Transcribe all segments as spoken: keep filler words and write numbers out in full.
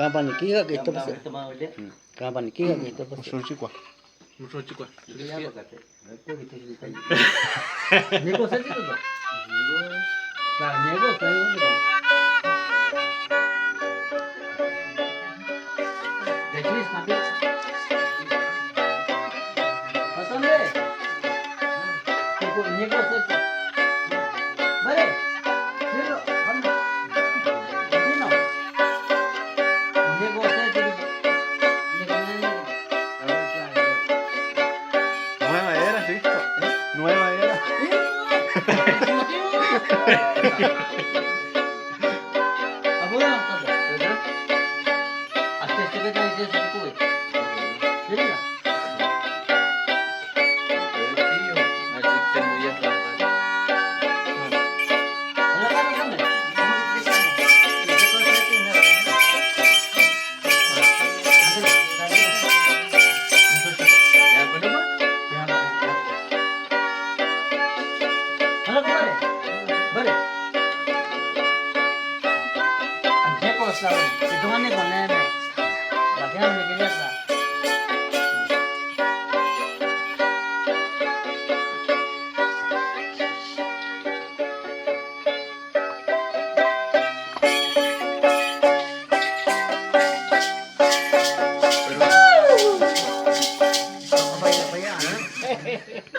Kampani kika kito pase. Kampani kika kito pase. Musuchi kwa. Musuchi kwa. Niko sesi to. Na, niko sesi to. Deci, Pasande. Niko, niko sesi. Bare. Niko, vamos. Vino. Niko sesi. Niko, niko. Nueva era, sí. Nueva era. Hello, bare. Bare. Ang jeko sa, ito nga ni Koneme. Lagi ang mikilis na.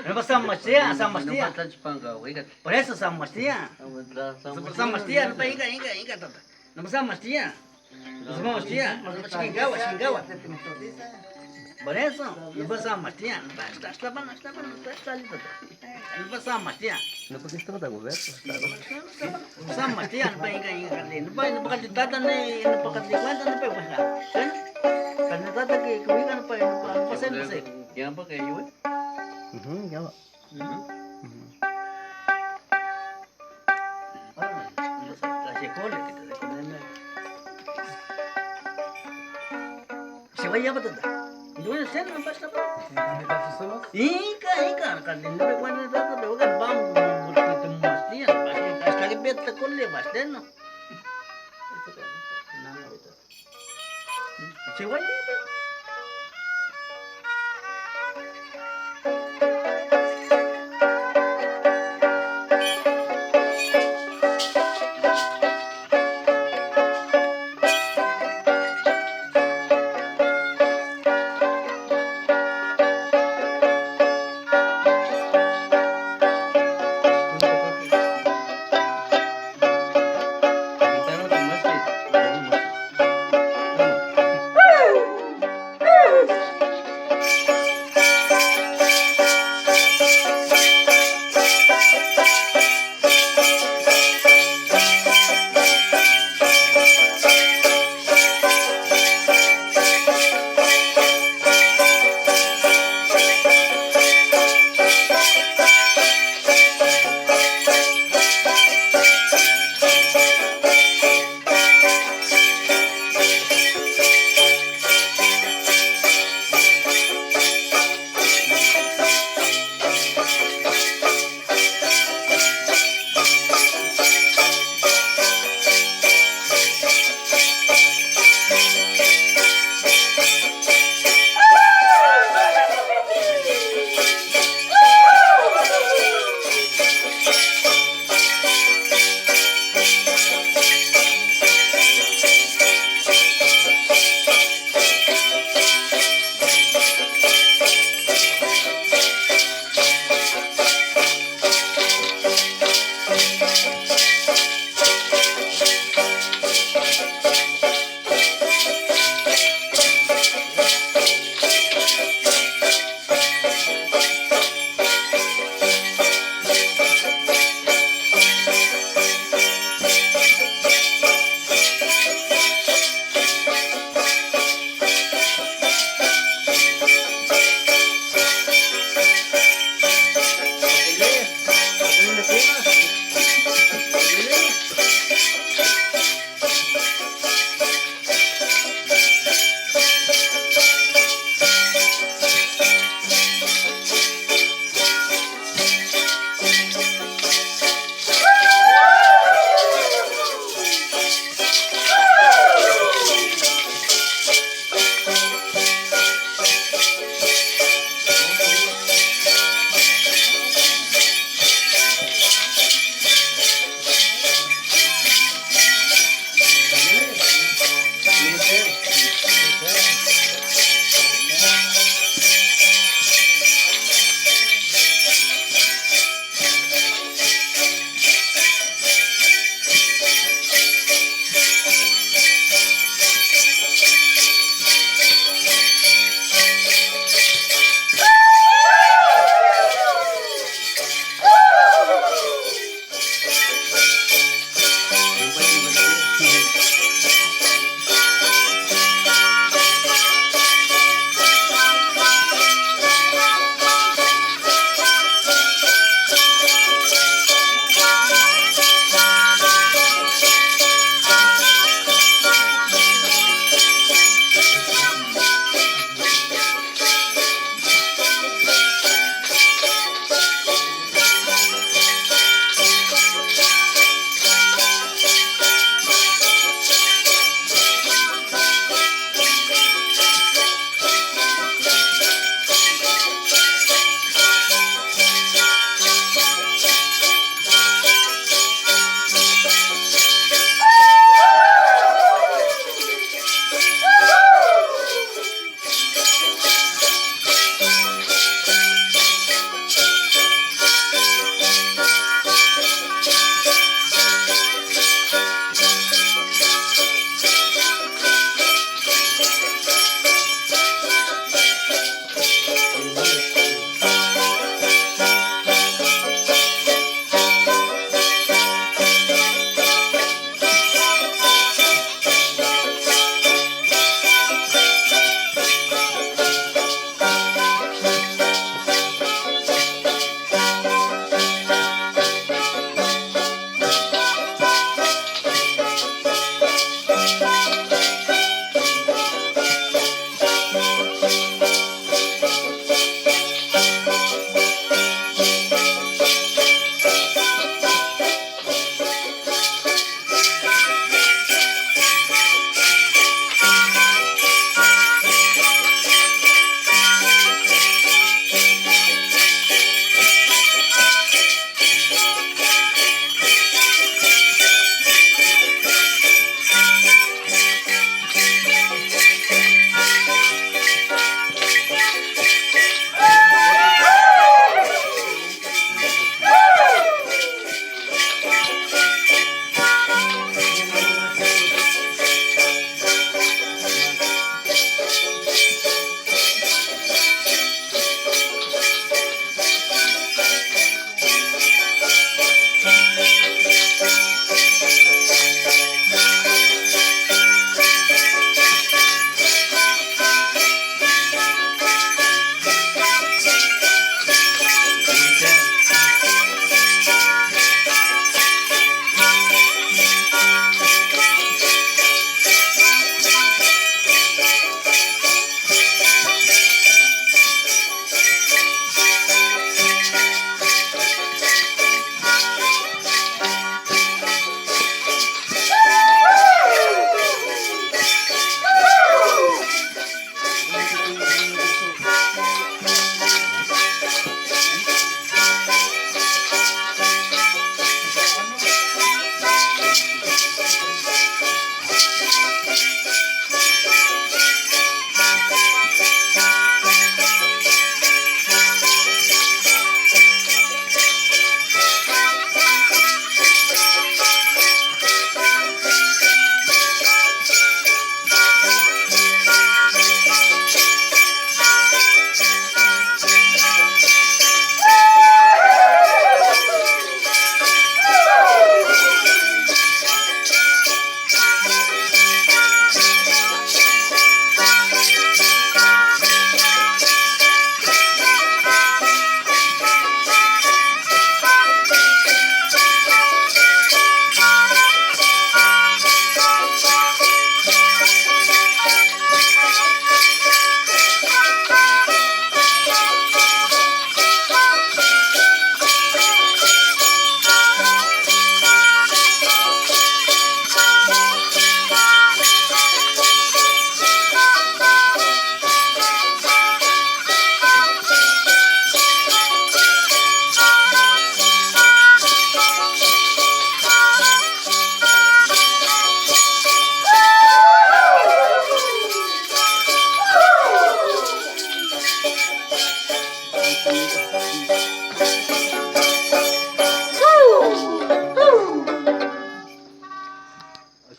Ano ba sa masya? Sa masya. Por eso sa masya. Sa masya. Ano ba, inga, inga, inga, tata. Ano ba sa masya? Ano ba sa masya? Ano ba, chikingawa, chikingawa. Por eso, ano ba sa masya? Ano ba, hasta, hasta pa, hasta pa, hasta, hasta, hasta, tata. Ano ba sa masya? Ano ba gusto mo tayo, Roberto? Sa masya, ano ba, inga, inga, kali? Ano ba, ano ba kali, tata, ni, ano ba kali, kwenta, ano ba, ba, kan? Kan tata, ke, kuwi kan, ano ba, ano ba, ano ba, sa, ano ba, sa? Yan ba kayo, eh? Mhm, yawa. Mhm. Mhm. Ah, ano sa, sa sikol, kita sa sikol na. Si Waya ba tada? Hindi mo na siya, ang basta pa. Ika, ika, kan din na, wala na tada, wala kan bang, wala na tumas niya, basta, basta lagi bet sa kuli, basta, no?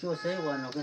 Yo sé, bueno, que